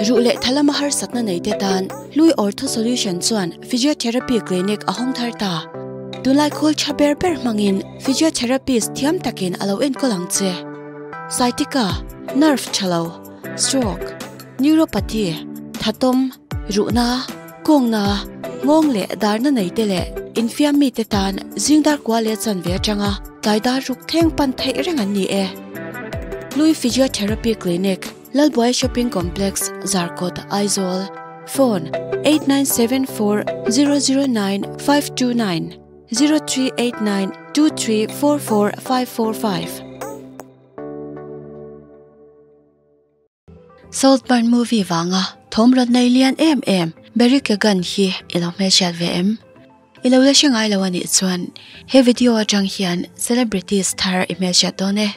Ruh leh tha lama harsatna nei te tan Hlui Ortho Solution chuan Physiotherapy Clinic a hawng thar ta. Tunlai khawl tha ber ber hmangin Physiotherapist thiam takin a lo enkawl ang che. Sciatica, Nerve tha lo, Stroke, Neuropathy, Thatawm, Ruhna, Kawngna, Nghawng leh darna nei te leh infiam mite tan zingdar kua leh chanve atanga tlai dar ruk thleng pan theih reng an ni e. Hlui Physiotherapy Clinic, Lalbuai Shopping Complex, Zarkawt, Aizawl, Phone, 8974 009 529 0389 2344 545. Saltburn movie vanga thawm rawn nei lian em em Barry Keoghan hi i lo hmelhriat ve em? I lo la hre ngai lo a nih chuan he video atang hian celebrities thar i hmelhriat dawn e.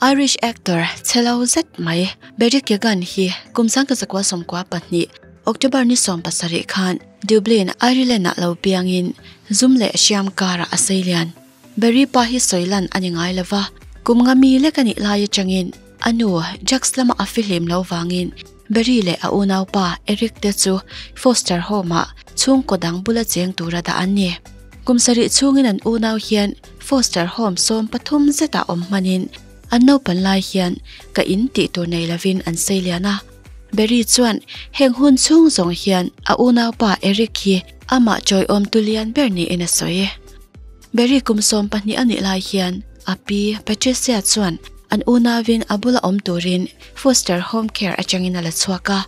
Irish actor chhelo zet mai Barry Keoghan hi kum 1992 October ni 17 khan Dublin, Ireland ah lo piangin zum leh hriam karah a sei lian. Barry pa hi sawi lan a ni ngai lova, kum nga mi lek a nih lai atangin a nu drugs lama a fihlim lo vangin Barry leh a unaupa Eric te chu foster home ah chhungkaw dang bula cheng tura dah an ni. Kum sarih chhungin an unau hian foster home 13 zetah awm hmanin an naupan lai hian ka in tih tur nei lovin an sei lian a. Barry chuan heng hun chhung zawng hian a unaupa Eric hi amah chawiawm tu lian ber niin a sawi. Barry kum 12 a nih lai hian a pi Patricia chuan an unauin a bula awm turin foster home care atangin a la chhuak a.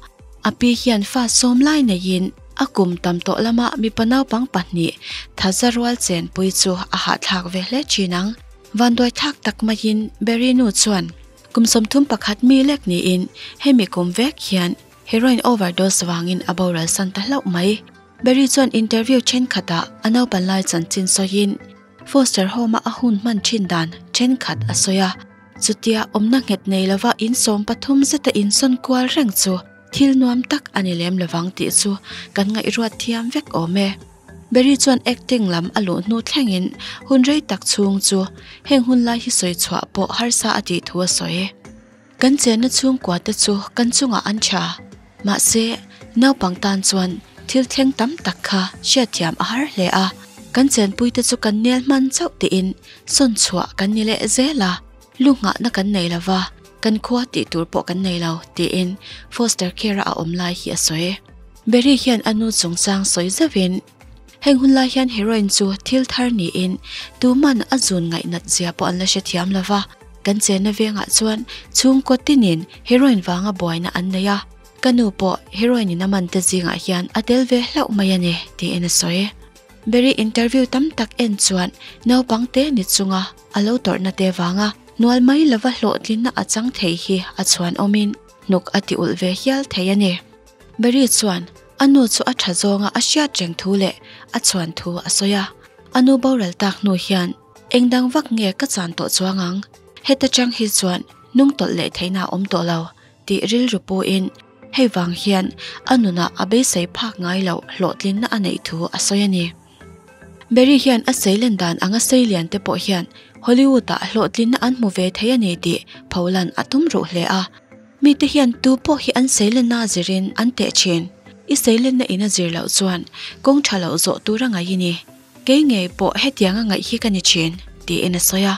A pi hian fa sawm lai neiin a kum tam tawh lama mipa naupang pahnih thaza rual chenpui chu a hahthlak ve hle thin ang. Vanduai thlak tak maiin Barry nu chuan kum 31 mi lek niin hemi kum vek hian heroin overdose vangin a boral san ta hlauh mai. Barry chuan interview thenkhatah a naupan lai chanchin sawiin foster home a a hun hman thin dan thenkhat a sawi a. Chutia awmna nghet nei lova in 13 zeta insawn kual reng chu thil nuam tak a ni lem lovang tih chu kan ngaihruat thiam vek awm e. Barry chuan acting lam a luh hnu thlengin hun rei tak chhung chu heng hun lai hi sawi chhuah pawh harsa a tih thu a sawi. Kan chenna chhungkua te chu kan chungah an tha. Mahse, naupang tan chuan thil thleng tam tak kha hriatthiam a har hle a. Kan chenpui te chu kan nel hman chauh tiin sawn chhuah kan ni leh zel a. Lu nghahna kan nei lova, kan khua tih tur pawh kan nei lo tiin foster care a a awm lai hi a sawi. Barry hian a nu chungchang sawi zauhin, Heng hun lai hian heroin chu thil thar niin tuman a zun ngaihnat zia pawh an la hrethiam lova. Kan chenna vengah chuan chhungkaw tinin heroin vanga buaina an nei a, ka nu pawh heroin in a man te zingah hian a tel ve hlauh mai a ni tiin a sawi. Barry interview tam tak en chuan naupang te ni chunga a lo tawrhna te vanga hnual mai lova hlawhtlinna a chang thei hi a chhuan awmin hnuk a ti ulh ve hial thei a ni. Barry chuan a nu chu a tha zawnga a hriat reng thu leh a chhuan thu a sawi a, a nu boral tak hnu hian eng dang vak nge ka chan tawh chuang ang, heta tang hi chuan nung tawlh leh theihna a awm tawh lo tih rilru puin hei vang hian a nunah a beisei phak ngai loh hlawhtlinna a neih thu a sawi a ni. Barry hian a seilen dan anga sei lian te pawh hian Hollywood ah hlawhtlinna an hmu ve thei a ni tih pholan a tum ruh hle a. Mite hian tu pawh hi an seilenna zirin an teh thin. I seilenna in a zir loh chuan kawng tha loh zawh tur a ngaih i ni. Kei ngei pawh hetiang a ngaih hi ka ni thin, tiin a sawi a.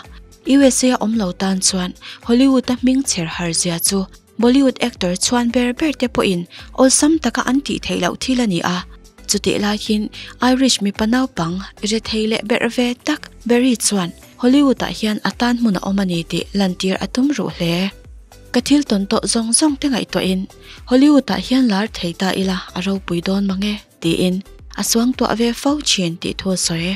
USA a awm lo tan chuan Hollywood a hming chher har zia chu Bollywood actor chhuan ber ber te pawhin awlsam taka an tih theih loh thil a ni a. Chutih laiin Irish mipa naupang rethei leh berh ve tak Barry chuan Hollywood ah hian a tan hmun a awm a ni tih lantir a tum ruh hle. Ka thil tawn tawh zawng zawng te ngaihtuahin Hollywood ah hian lar thei ta ila a ropui dawn mang e tiin a suangtuah ve fo thin tih thu a sawi.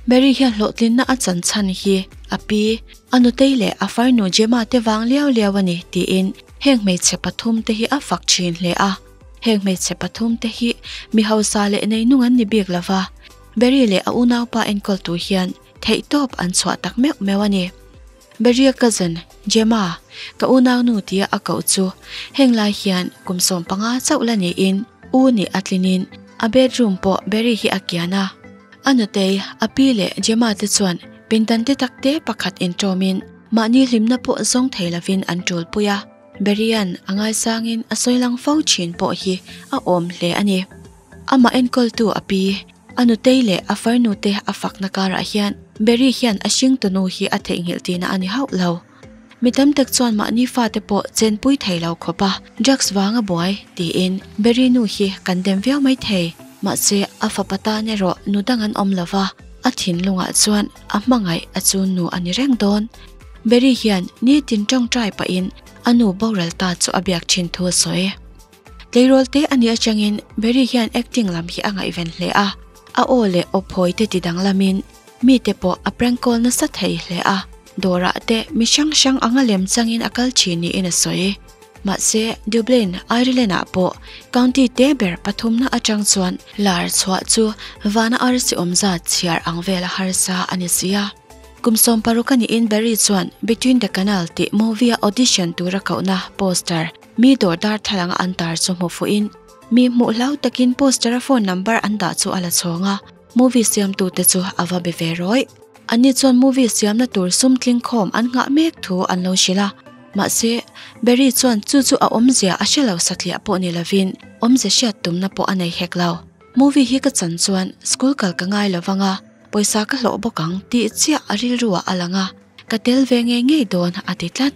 Barry hian hlawhtlinna a chan chhan hi a pi, a nutei leh a farnu Gemma te vang liau liau a ni tiin heng hmeichhe pathum te hi a fak thin hle a. Heng hmeichhe pathum te hi mi hausa leh neinung an ni bik lova, Barry leh a unaupa enkawltu hian theihtawp an chhuah tak meuh meuh a ni. Barry-a cousin, Gemma, ka unaunu tia a koh chu heng lai hian kum 15 chauh la niin u nih a tlinin a bedroom pawh Barry hi a kian a. A nutei, a pi leh Gemma te chuan pindan te tak te pakhat intawmin mahni hlimna pawh zawng thei lovin an tul pui a. Berry-a'n a ngaisangin a sawi lang fo thin pawh hi a awm hle a ni. Amah enkawltu a pi, a nutei leh a farnute a fakna karah hian Berry hian a hringtunu hi a theihnghilh tihna a ni hauh lo. Mi tam tak chuan mahni fate pawh chenpui thei lo khawp a, drugs vanga buai tiin Berry nu hi kan dem viau mai thei. Mahse, a fapa tan erawh nu dang an awm lo va, a thinlungah chuan a hmangaih a chu nu a ni reng dawn. Berry hian nitin tawngtai pahin a nu boral ta chu a biak thin thu a sawi. Tleirawl te a nih atangin Berry hian acting lam hi a ngaihven hle a, a aw leh aw phawi te ti danglamin mite pawh a prank call nasa thei hle a, dawrah te mi hrang hrang anga lem changin a kal thin niin a sawi. Mahse, Dublin, Ireland ah pawh county te ber pathumna atang chuan lar chhuah chu vana arsi awm zat chhiar ang vela harsa a ni si a. Kum 60 a niin Berry chuan Between the Canal tih movie a audition tura kohna poster Mi dawr darthlalang an tar chu hmu fuhin mi hmuh hlau takin poster a phone number an dah chu a la chhawng a, movie siamtute chu a va be ve rawih. Anni chuan movie siamna tur sum tling khawm an nghah mek thu an lo hrilh a, mahse Barry chuan chu chu a awmzia a hre lo satliah pawh ni lovin awmze hriat tumna pawh a nei hek lo. Movie hi ka chan chuan school kal ka ngai lovang a, pawisa ka hlawh bawk ang tih chiah a rilruah a lang a, ka tel ve ngei ngei dawn a ti tlat.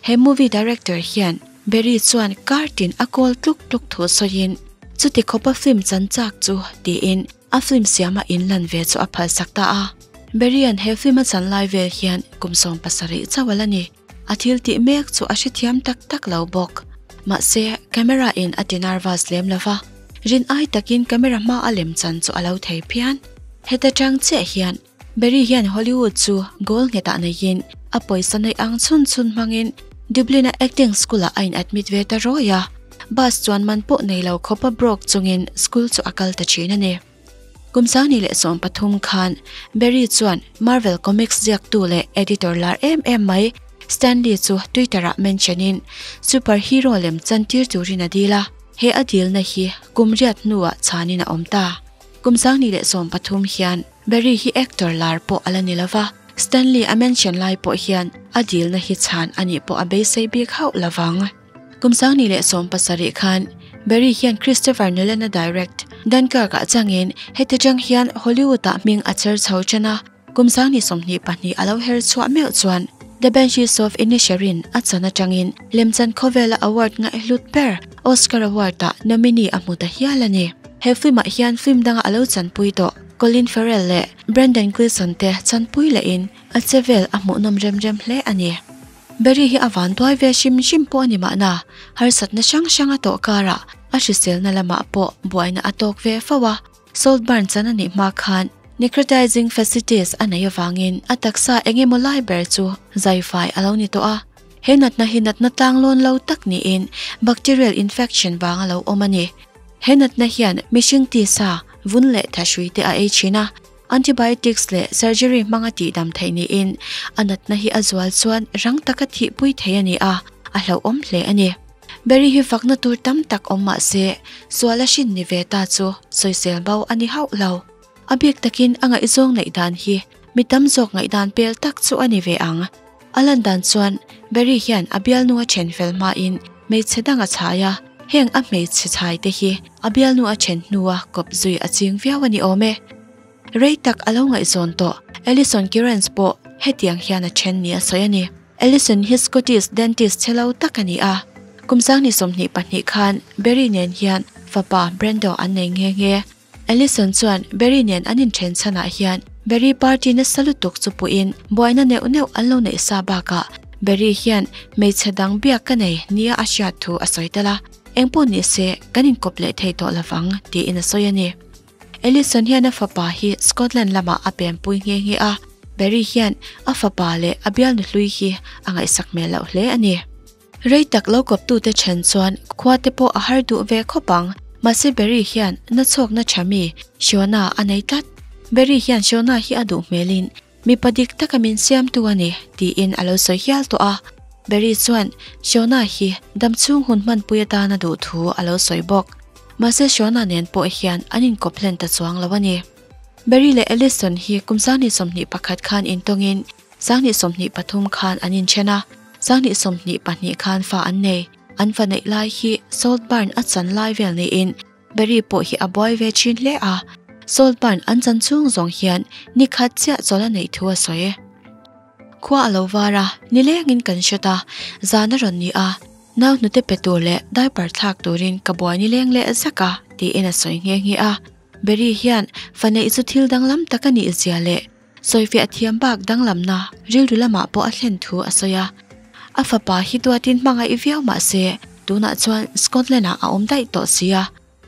He movie director hian Barry chuan kar tin a call tluk tluk thu sawiin chuti khawpa film chan chak chu tiin a film siama inlan ve chu a phalsak ta a. Barry-a'n he film a chan lai vel hian kum 70 chauh a la ni. A thil tih mek chu a hrethiam tak tak lo bawk. Mahse, camera in a ti nervous lem lo va, rin ai takin camera hma a lem chan chu a lo thei phian. Heta tang chiah hian Barry hian Hollywood chu goal nghetah neiin a pawisa neih ang chhun chhun hmangin Dublin-a acting school-ah a in-admit ve ta rawi a, bus chuan man pawh nei lo khawpa broke chungin school chu a kal ta thin a ni. Kum 2013 khan Barry chuan Marvel Comics ziaktu leh editor lar em em mai Stan Lee chu Twitter-ah mention-in superhero lem chantir turin a dil a, he a dilna hi kum riat hnuah chhanin a awm ta. Kum 2013 hian Barry hi actor lar pawh a la ni lova, Stanley a mention lai pawh hian a dilna hi chhan a nih pawh a beisei bik hauh lovang. Kum 2017 khan Barry hian Christopher Nolan a direct Dunkirk ah changin heti tang hian Hollywood ah hming a chher chho ṭan a, kum 2022 a lo her chhuah meuh chuan The Banshees of Inisherin a chan atangin lemchan khawvela award ngaihhlut ber Oscar Award ah nominee a hmu ta hial a ni. He film ah hian film danga a lo chanpui tawh Colin Farrell leh Brendan Gleeson te chanpui lehin a che vel a hmuhnawm rem rem hle a ni. Barry hi a van tuai ve hrim hrim pawh a ni mahna, harsatna hrang hrang a tawh karah a hriselna lamah pawh buaina a tawk ve fo a. Saltburn chan a nih hma khan necrotizing fasciitis a neih avangin a taksa eng emaw lai ber chu zaifai a lo ni tawh a. He natna hi natna tlanglawn lo tak niin bacterial infection vang a lo awm a ni. He natna hian mihring tisa, vun leh thahrui te a ei thin a, antibiotics leh surgery hmanga tihdam theih niin a natna hi a zual chuan rang taka thihpui thei a ni a, a hlauhawm hle a ni. Barry hi fakna tur tam tak awm mah se, sual a hrin ni ve ta chu sawisel bo a ni hauh lo. A bik takin a ngaihzawng neih dan hi mi tam zawk ngaihdan pel tak chu a ni ve ang. A lan dan chuan Barry hian a bialnu a then fel hmain hmeichhe dang a chhai a, heng a hmeichhe chhai te hi a bialnu a then hnua kawp zui a ching viau a ni awm e. Rei tak a lo ngaihzawn tawh Alison Kerans pawh hetiang hian a then ni a sawi a ni. Alison hi Scottish dentist chhe lo tak a ni a, kum 2022 khan Barry nen hian fapa Brando an nei nghe nghe. Alison chuan Barry nen an inthen chhanah hian Barry party nasa lutuk chu puhin buaina neuh neuh an lo neih sa bakah Barry hian hmeichhe dang biak ka nei nia a hriat thu a sawi tel a, engpawh ni se kan inkawp leh thei tawh lovang tiin a sawi a ni. Alison hian a fapa hi Scotland lamah a pempui nghe nghe a, Barry hian a fapa leh a bialnu hlui hi a ngaihsak hmel loh hle a ni. Rei tak lo kawptute then chuan khua te pawh a har duh ve khawp ang, mahse Barry hian na chhawkna tha mi Shona a nei tlat. Barry hian Shona hi a duh hmelin mipa dik taka min siamtu a ni tiin a lo sawi hial tawh a. Barry chuan Shona hi damchhung hun hmanpui atan a duh thu a lo sawi bawk. Mahse Shona nen pawh hian an inkawp hlen ta chuang lo a ni. Barry leh Alison hi kum 2021 khan intawngin 2023 khan an inthen a. 2022 khan fa an nei. An fa neih lai hi Saltburn a chan lai vel niin Barry pawh hi a buai ve thin hle a, Saltburn an chan chhung zawng hian ni khat chiah chawlh a neih thu a sawi. Khua a lo var a, nilengin kan hre ta, zan a rawn ni a, nau hnute pe tur leh diaper thlak turin ka buai nileng leh zak a, tiin a sawi nghe nghe a. Barry hian fa neih chu thil danglam tak a nih zia leh sawifiah thiam bak danglamna rilru lamah pawh a thlen thu a sawi a. A fapa hi duatin hmangaih viau mah se, tunah chuan Scotland-ah a awm daih tawh si a.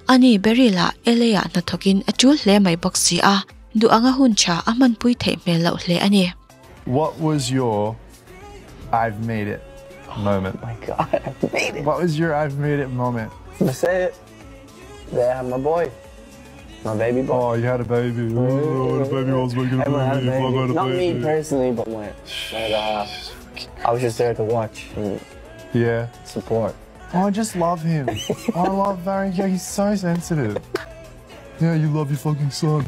Ani Barry lah LA-ah hnathawkin a tul hle mai bawk si a, duh anga hun tha a hmanpui theih hmel loh hle a ni. What was your I've made it moment? Oh my god, I've made it! What was your I've made it moment? I'm gonna say it. They have my boy. My baby boy. Oh, you had a baby. Oh, the baby was making a Everyone had a baby. baby. I got a Not baby. me personally, but my, my uh, I was just there to watch and Yeah. support. Oh, I just love him. I love Barry. Yeah, he's so sensitive. Yeah, you love your fucking son.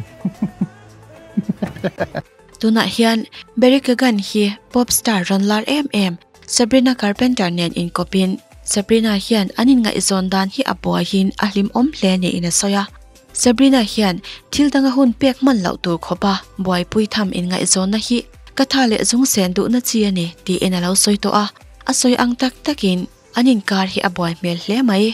Tunah hian Barry Keoghan hi pop star rawn lar em em Sabrina Carpenter nen inkawpin Sabrina hian an inngaihzawn dan hi a buaiin a hlimawm hle niin a sawi a. Sabrina hian thil danga hun pek hman loh tur khawpa buaipui tham inngaihzawnna hi ka tha leh zung sen duhna chi a ni tiin a lo sawi tawh a, a sawi ang tak takin an inkar hi a buai hmel hle mai.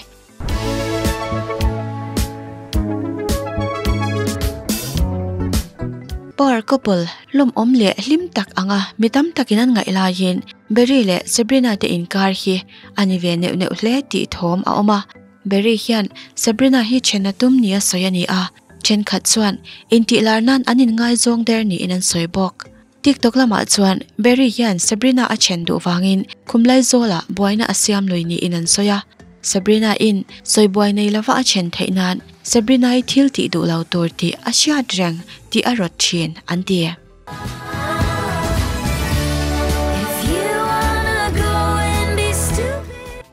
Power couple lawmawm leh hlim tak anga mi tam takin an ngaih laiin Barry leh Sabrina te inkar hi a ni ve neuh neuh hle tih thawm a awm a. Barry hian Sabrina hi then a tum nia sawi a ni a, thenkhat chuan intih lar nan an inngaizawng der niin an sawi bawk. TikTok lamah chuan Barry hian Sabrina a then duh vangin khumlai zawlah buaina a siam lui niin an sawi a. Sabrina in sawi buai nei lova a then theih nan Sabrina-i thil tih duh lo tur tih a hriat reng tih a rawt thin an ti.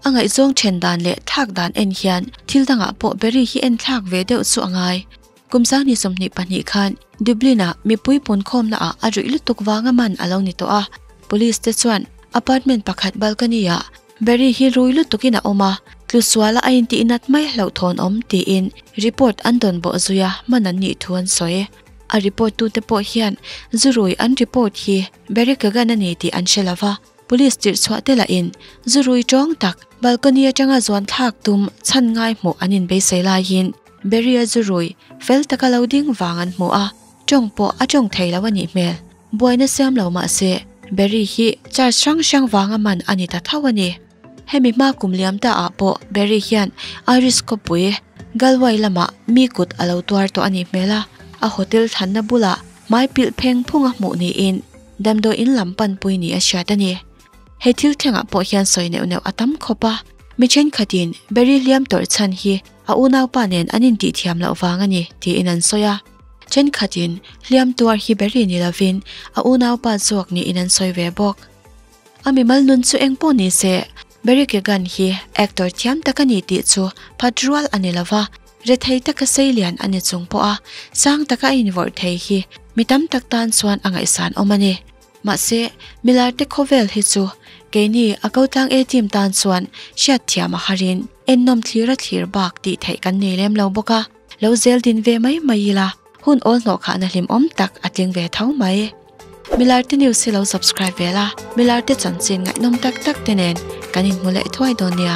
A ngaihzawng then dan leh thlak dan en hian thil dangah pawh Barry hi en thlak ve deuh chu a ngai. Kum 2022 khan Dublin-ah mipui punkhawmnaah a ruih lutuk vanga man a lo ni tawh a. Police te chuan apartment pakhat balcony-ah Barry hi rui lutukin a awm a, tlu suala a intih nat mai hlauhthawn awm tiin report an dawn bawh zui a, man an nih thu an sawi. A report tute pawh hian zu rui an report hi Barry Keoghan a ni tih an hre lo va, Police tirh chhuah te lahin zu rui tawng tak balcony atanga zuan thlak tum chhan ngai hmuh an inbeisei laiin Barry-a zu rui fel taka lo ding vang an hmu a, tawng pawh a tawng thei lo a nih hmel. Buaina siam lo mah se Barry hi charge hrang hrang vanga man a ni ta tho a ni. Hemi hma kum liam ta ah pawh Barry hian Irish khawpui Galway lamah mi kut a lo tuar tawh a nih hmel a, a hotel thlanna bulah hmai pilh pheng phung a hmuh niin damdawi in lam panpui ni a hriat a ni. He thil thlengah pawh hian sawi neuh neuh a tam khawp a, mi thenkhatin Barry hliam tawrh chhan hi a unaupa nen an intihthiam loh vang a ni tiin an sawi a. Thenkhatin hliam tuar hi Barry ni lovin a unaupa zawk niin an sawi ve bawk. A mimal nun chu eng pawh ni se, Barry Keoghan hi actor thiam tak a ni tih chu phat rual a ni lova, rethei taka sei lian a ni chung pawh a, sang taka a invawrh thei hi mi tam tak tan chuan a ngaihsan awm a ni. Mahse, milar te khawvel hi chu keini a ko tlang e team tan chuan hriat thiam a harin ennawm thlir a thlir bak tih theih kan nei lem lo bawk a, lo zel din ve mai mai ila hun awl hnawh khahna hlimawm tak a tling ve tho mai. Milarte News hi lo subscribe ve la, Milarte chanchin ngaihnawm tak tak te nen kan inhmu leh thuai dawn nia.